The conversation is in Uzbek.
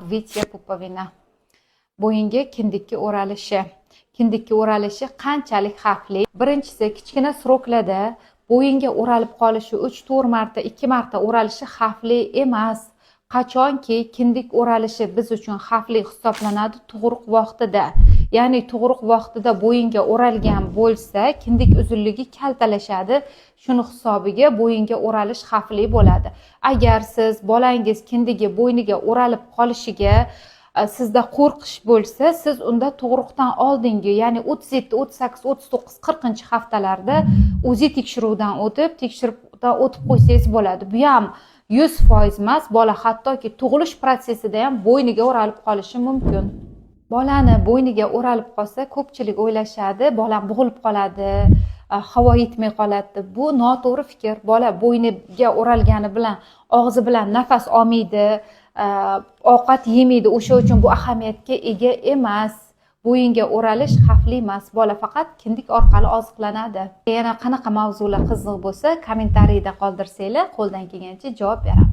Обвитие пуповины. Bo'yinga kindikka o'ralishi. Kindikka o'ralishi qanchalik xavfli? Birinchisi, kichkina срок larda bo'yinga o'ralib qolishi, 3-4 marta, 2 marta o'ralishi xavfli emas. Qachonki kindik o'ralishi biz uchun xavfli hisoblanadi? Tug'ruq vaqtida. Ya'ni tug'ruq vaqtida bo'yinga o'ralgan bo'lsa, kindik uzunligi kaltalashadi. Shuni hisobiga bo'yinga o'ralish xavfli bo'ladi. Agar siz bolangiz kindigi bo'yniga o'ralib qolishiga sizda qo'rqish bo'lsa, siz unda tug'ruqdan oldingi, ya'ni 37, 38, 39, 40 haftalarda УЗИ tekshiruvdan o'tib, tekshiruvdan o'tib qo'ysangiz bo'ladi. Bu ham 100% emas, bola hattoki tug'ilish protsessida ham bo'yniga o'ralib qolishi mumkin. Bolani bo'yniga o'ralib qolsa, ko'pchilik o'ylashadi, bolam bo'g'ilib qoladi, havo yetmay qoladi deb. Bu noto'g'ri fikr. Bola bo'yniga o'ralgani bilan og'zi bilan nafas olmaydi, ovqat yemaydi. O'sha uchun bu ahamiyatga ega emas. Bo'yinga o'ralish xavfli emas, bola faqat kindik orqali oziqlanadi. Yana qanaqa mavzular qiziq bo'lsa, kommentariyda qoldirsanglar, qo'ldan kelgancha javob beraman.